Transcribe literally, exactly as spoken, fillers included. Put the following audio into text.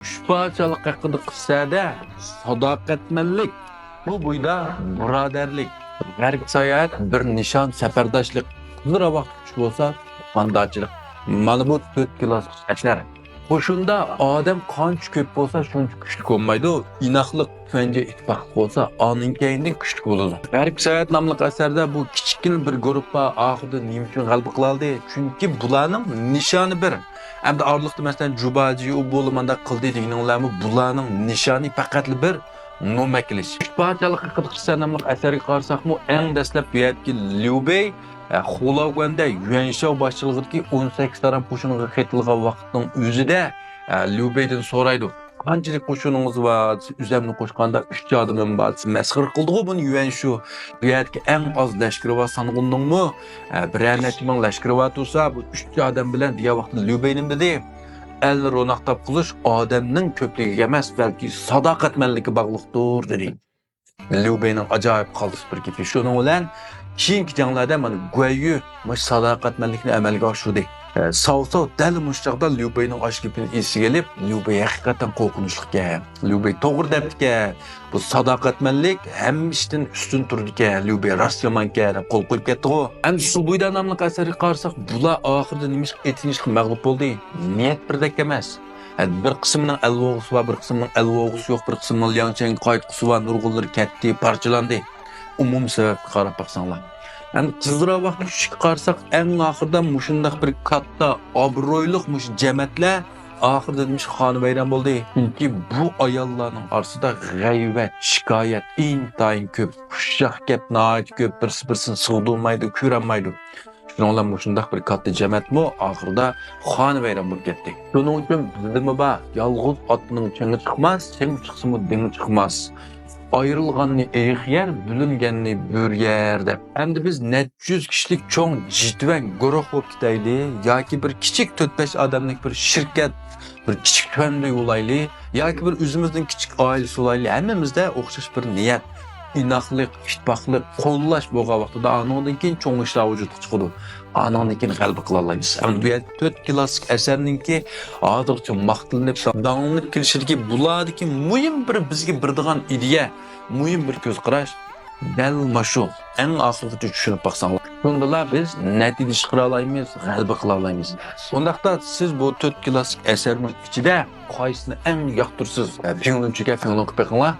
ئۈچ پارچىلىق ھەققىدە قىسسەدە ساداقەتمەنلىك، بۇ بويدا بۇرادەرلىك، غەربكە ساياھەت بىر نىشان سەپەرداشلىق، قىزىل راۋاقتا كۈچ بولسا تۇغقاندارچىلىق. مانا بۇ تۆت كىلاسسىك ئەسەر. قوشۇندا ئادەم قانچە كۆپ بولسا، شۇنچە كۈچلۈك بولمايدۇ. ئىناقلىق، تۈەنجە، ئىتتىپاقلىق بولسا، ئانىڭ كەينىدىن كۈچلۈك بولىدۇ. غەربكە ساياھەت ناملىق ئەسەردە بۇ كىچىككىنە بىر گۇرۇپپا ئاخىرىدا نېمە ئۈچۈن غەلىبە قىلالدى؟ چۈنكى بۇلارنىڭ نىشانى بىر. ئەمدى ئارىلىقتا، مەسىلەن، جۇباجى ئۇ بولدى، مانداق قىلدى دېگىنىڭلارمۇ، بۇلارنىڭ نىشانى پەقەتلا بىر، نوم ئەكېلىش. ئۈچ پارچىلىق ھەققىدە قىسسە ناملىق ئەسەرگە قارىساقمۇ، ئەڭ دەسلەپ بۇ يەردىكى ليۇ بېي، ئە، خۇلاۋگۈەندە يۈەنشاۋ باشچىلىقىدىكى ئون سەككىز تارام قوشۇنىغا قېتىلغان ۋاقىتنىڭ ئۆزىدە، ئە، ليۇ بېيدىن سورايدۇ، قانچىلىك قوشۇنىڭىز بار دېسە، ئۆزەمنى قوشقاندا ئۈچ ئادىمىم بار دېسە، مەسخىرە قىلدىغۇ بۇنى يۈەنشۇ. بۇ يەردىكى ئەڭ ئاز لەشكىرى بار سانغۇننىڭمۇ، ئە، بىرەر نەچچە مىڭ لەشكىرى بار تۇرسا، بۇ ئۈچ ئادەم بىلەن دېگەن ۋاقىتتا ليۇ بېي نېمە دېدى؟ ئەلنى روناق تاپقۇزۇش ئادەمنىڭ كۆپلۈكىگە ئەمەس، بەلكى ساداقەتمەنلىككە باغلىقتۇر، دېدى. ليۇ بېينىڭ ئاجايىپ قالتىس بىر گېپى. شۇنىڭ بىلەن كېيىنكى جەڭلەردە مانا گۇەييۈ مۇشۇ ساداقەتمەنلىكنى ئەمەلگە ئاشۇردى. ئە، ساۋساۋ دەل مۇشۇ چاغدا ليۇ بېينىڭ ئاشۇ گېپىنى ئېسىگە ئېلىپ، ليۇ بېي ھەقىقەتەن قورقۇنچلۇق ئىكەن. ليۇ بېي توغرا دەپتىكەن. بۇ ساداقەتمەنلىك ھەممە ئىشتىن ئۈستۈن تۇرىدىكەن، ليۇ بېي راست يامانكەن دەپ قول قويۇپ كەتتىغۇ. ئەمدى سۇ بويىدا ناملىق ئەسەرگە قارىساق، بۇلار ئاخىرىدا نېمىشقا ئېتىنىشلىق مەغلۇپ بولدى؟ نىيەت بىردەك ئەمەس. ھە، بىر قىسمىنىڭ ئەلۋاغۇسى بار، بىر قىسمىنىڭ ئەلۋاغۇسى يوق، بىر قىسمىنىڭ لياڭچەنگە قايتقۇسى بار، نۇرغۇنلىرى كەتتى، پارچىلاندى. ئومۇمىي سەۋەبكە قاراپ باقساڭلار. ئەمدى قىزىل راۋاقنىڭ چۈشىگە قارىساق، ئەڭ ئاخىرىدا مۇشۇنداق بىر كاتتا، ئابرۇيلۇق مۇشۇ جەمەتلەر ئاخىرىدا نېمىشقا خانىۋەيران بولدى؟ چۈنكى بۇ ئاياللارنىڭ ئارىسىدا غەيۋەت، شىكايەت ئىنتايىن كۆپ، ئۇششاق گەپ ناھايىتى كۆپ، بىرسى بىرسىنى سىغدۇرمايدۇ، كۆرەلمەيدۇ. شۇنىڭ بىلەن مۇشۇنداق بىر كاتتا جەمەتمۇ ئاخىرىدا خانىۋەيران بولۇپ كەتتى. شۇنىڭ ئۈچۈن بىزدىمۇ بار، يالغۇز ئاتنىڭ چېڭى چىقماس، چېڭى چىقسىمۇ دېڭى چىقماس. ئايرىلغاننى ئېيىق يەر، بۆلۈنگەننى بۆرە يەر دەپ. ئەمدى بىز نەچچە يۈز كىشىلىك چوڭ جىتۋەڭ گۇرۇھ بولۇپ كېتەيلى ياكى بىر كىچىك تۆت-بەش ئادەملىك بىر شىركەت، بىر كىچىك تۈەندە بولايلى ياكى بىر ئۆزىمىزنىڭ كىچىك ئائىلىسى بولايلى، ھەممىمىزدە ئوخشاش بىر نىيەت، ئىناقلىق، ئىتتىپاقلىق، قوللاش بولغان ۋاقتىدا ئانىڭدىن كېيىن چوڭ ئىشلار ۋۇجۇدقا چىقىدۇ. ئانىڭدىن كېيىن غەلىبە قىلالايمىز. ئەمدى بۇ يەردە تۆت كىلاسسىك ئەسەرنىڭكى ھازىرغىچە ماختىلىنىپ، داڭلىنىپ كېلىشىدىكى بۇلاردىكى مۇھىم بىر بىزگە بېرىدىغان ئىدىيە، مۇھىم بىر كۆز قاراش دەل ماشۇ. ئەڭ ئاخىرغىچە چۈشىنىپ باقساڭلار. شۇندىلا بىز نەتىجە چىقىرالايمىز، غەلىبە قىلالايمىز. ئۇنداقتا سىز بۇ تۆت كىلاسسىك ئەسەرنىڭ ئىچىدە قايسىنى ئەڭ ياقتۇرىسىز؟ پىڭلۇنچىگە پىڭلۇن قىلىپ بېقىڭلار.